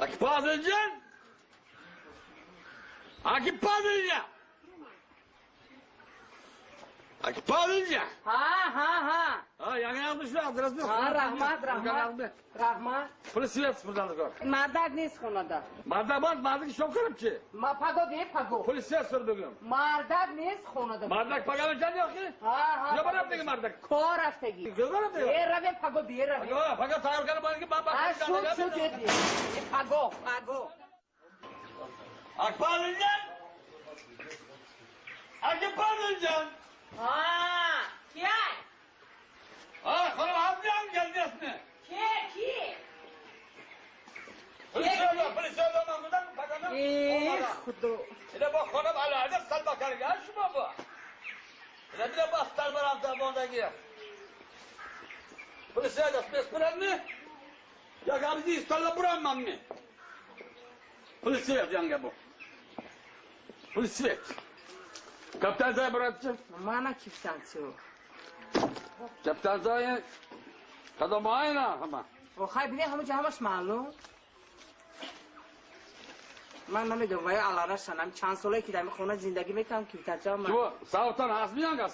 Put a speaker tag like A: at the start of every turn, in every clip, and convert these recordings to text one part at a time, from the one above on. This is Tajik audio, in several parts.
A: Акипазелджан! Акипазелджан! Акипазелджан!
B: Ҳа, ҳа, ҳа.
A: Ha, yanına adresini.
B: Ҳа, раҳмат, раҳмат. Раҳмат.
A: Пули свет спурдан кор.
B: Мардак нест хонада.
A: Мардак боз мардак шом кардам чи?
B: Ма паго де паго.
A: Пули свет сур бигӯям.
B: Мардак нест хонада.
A: Мардак пага мешад ё ки?
B: Ҳа, ҳа.
A: Ё барафтаги мардак?
B: Кор рафтаги.
A: Кор рафтаги?
B: Э, раве паго бие раве.
A: Пага тайёр кардам ки ман
B: Ҳа, шуд, шуд, э, паго, паго.
A: Акпазелджан! Акипазелджан!
B: Ҳа, кияй?
A: Ha, хонум ҳамҷам geldi.
B: Ке, ки?
A: Пули свет, пули свет ман гуфтам пага.
B: Э, худо.
A: Ине бо хонум алоҳида салба карга шумо бо. Ине бида бо салба рафта мондаги. Пули свет аст беспурам ми? Я гамзи истолла бурам ман ми? Пули свет янга бо. Пули свет. Капитан зай братчы.
B: Мана кифтанцию.
A: Капитан зай кадом айна ҳама.
B: Охай бине ҳамаҷа ҳамаш маълум. Ман намедонам вай алара шанам чанд солае ки дар ин хона зиндагӣ мекардам кифтанча ман.
A: Шумо савотон ҳаст миянга?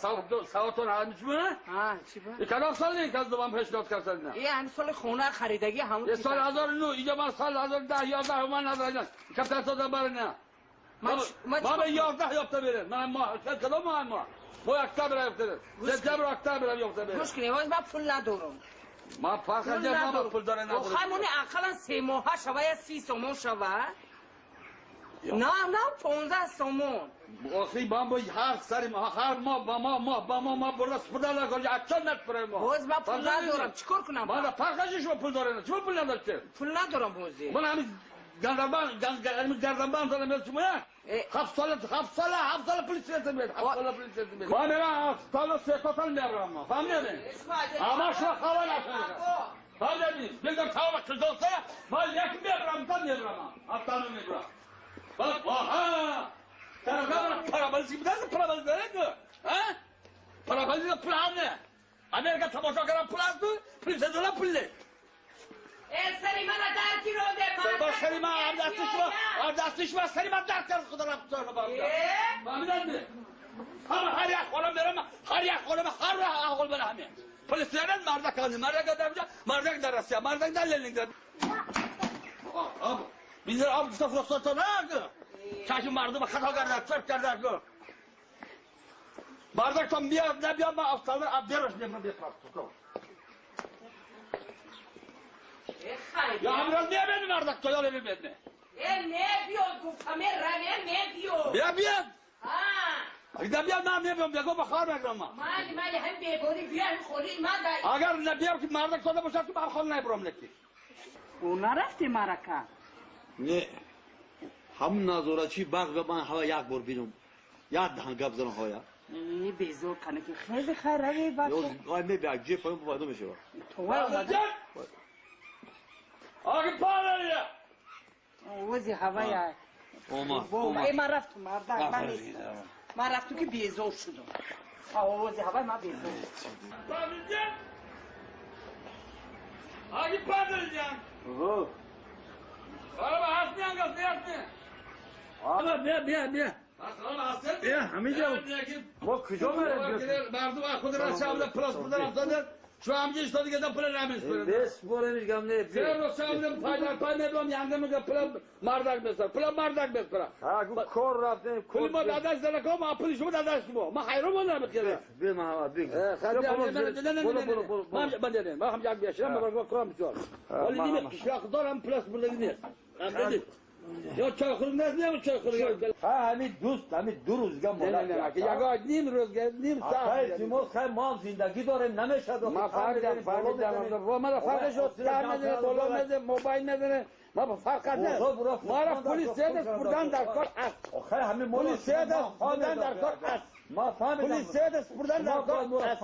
A: Савотон ҳаст чӣ?
B: Ҳа, чӣ ба?
A: И кадом сол ин каз дубам пешниҳод карданд?
B: Э, ҳамин соли хона харидагӣ ҳамон.
A: Е сол 1009 иҷа ман сол 1010 11 ман надорам. Капитан сода барина.
B: Ман
A: Ман ба 11 ёфта беред. Ман моҳ кадом моҳ моҳ? Моҳ октябр ёфта беред. Сентябр октябр ёфта беред.
B: Гӯш кунед, ман пул надорам.
A: Ман фарқ надорам, ман пул дорам надорам.
B: Охай мони ақаллан 3 моҳа шава я 30 сомон шава. На, на, 15 сомон.
A: Охи ман бо ҳар сари моҳ, ҳар моҳ ба моҳ моҳ ба моҳ ман бурда спурда накор, якчанд напурам моҳ.
B: Боз ман пул надорам, чӣ кор кунам?
A: Ман фарқ надорам шумо пул доред, шумо пул надоштед.
B: Пул надорам ҳозир.
A: Ман ҳамин гарданбанд, гарданбанд дорам шумо я? 7 сола, 7 сола, 7 сола пул свет мед, 7 сола пул свет мед. Ман мерам 7 сола светотан мерам. Фаҳмидед? Ама шумо хабар накунед. Фаҳмидед? Бигзор тавба килдоса, ман як мебарам, та мебарам. Ҳафтану мебарам. Бак, аҳа! Тарафдор параболик бидас, параболик доред? Ҳа? Параболик пул ҳаме. Америка тамошо кардам пул аст, пул седола пул не.
B: Э, сари мана дар киронде,
A: Ба сари ман дасти шумо, дасти шумо сари ман дар кард худо рафт то ба. Фаҳмидед? Ҳама ҳар як хона мерам, ҳар як хона ҳар як хона мерам ҳаме. Пул седан мардак ҳаме, мардак дар мардак дар Россия, мардак дар Ленинград. Об, бизер об гуфта фурсат наг. Чашм мардум хато карда, чап карда. Мардак там биёд, набиёд, ман афсалар об бераш немам бепарт.
B: Э,
A: Я ҳамроз мебинӣ мардак то ё намебинӣ?
B: Э, небиёд, гуфтам, э, раве, небиёд.
A: Бия биёд.
B: Ҳа.
A: Агар биёд ман мебиём, бего ба хор мегирам ман.
B: Майли, майли, ҳам бегонӣ биё, ҳам холи ман дар.
A: Агар набиём ки мардак сода бошад, ки ман хона набарам леки.
B: Ӯ нарафти марака?
C: Не. Ҳамун назорачи барқ ба ман ҳава як бор бинам. Як даҳан гап занам ҳоя.
B: Э, безор кана ки хеле хайр раве бача.
C: Ой, мебия, ҷе поён пайдо мешава.
B: То вай омада.
A: Аги падария.
B: Ози ҳавая.
C: Омад.
B: Э, ман рафтум, мардак, ман нестам. Ман рафтум ки безор шудам. Ози ҳавай ман безор.
A: Падарҷан. Аги падарҷан.
C: Ого.
A: Арaba ҳаст ангас нест.
D: Ана бия бия бия.
A: Бия
D: ҳаминҷа мо куҷо мерем?
A: Мардум худ ра шабда плас будан афтода. Шу ҳамҷа истоди гада пула намеспорад.
D: Беспорем гам не.
A: Се рӯз шабда пайдар пай мебиём янга мега пула мардак меспорад. Пула мардак меспорад.
D: Ҳа, гу кор рафтем.
A: Пули мо дадаш занако, ма пули шумо дадаш шумо. Ма ҳайрон мондам бихера.
D: Бе маҳаммад, бе.
A: Ман дедем, ман ҳам як беширам, ман корам бисёр. Вале дидем қишлоқ дорам плас бурдаги нест. Ё чойхӯр нест, не чойхӯр.
D: Ҳа, ҳамин дӯст, ҳамин ду рӯзга
A: молат. Яго ним рӯзга, ним соат.
D: Илтимос, хай мо ҳам зиндагӣ дорем, намешад.
A: Ман фаҳмидам, фаҳмидам. Мара фарқ шуд, сар медане, боло медане, мобайл медане. Ма фарқ нест. Мара пули седас бурдан дар кор аст.
D: Хай ҳамин
A: пули седас бурдан дар кор аст.
D: Ма фаҳмидам.
A: Пули седас бурдан дар кор аст.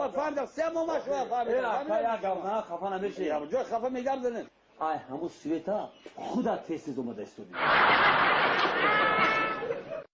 A: Ма фаҳмидам, се моҳ ма шумо фаҳмидам.
D: Э, ака, як гап, на хафа намеши.
A: Ҷой хафа мегам занед.
D: Ай, ҳамун света худа тез тез омада истоди.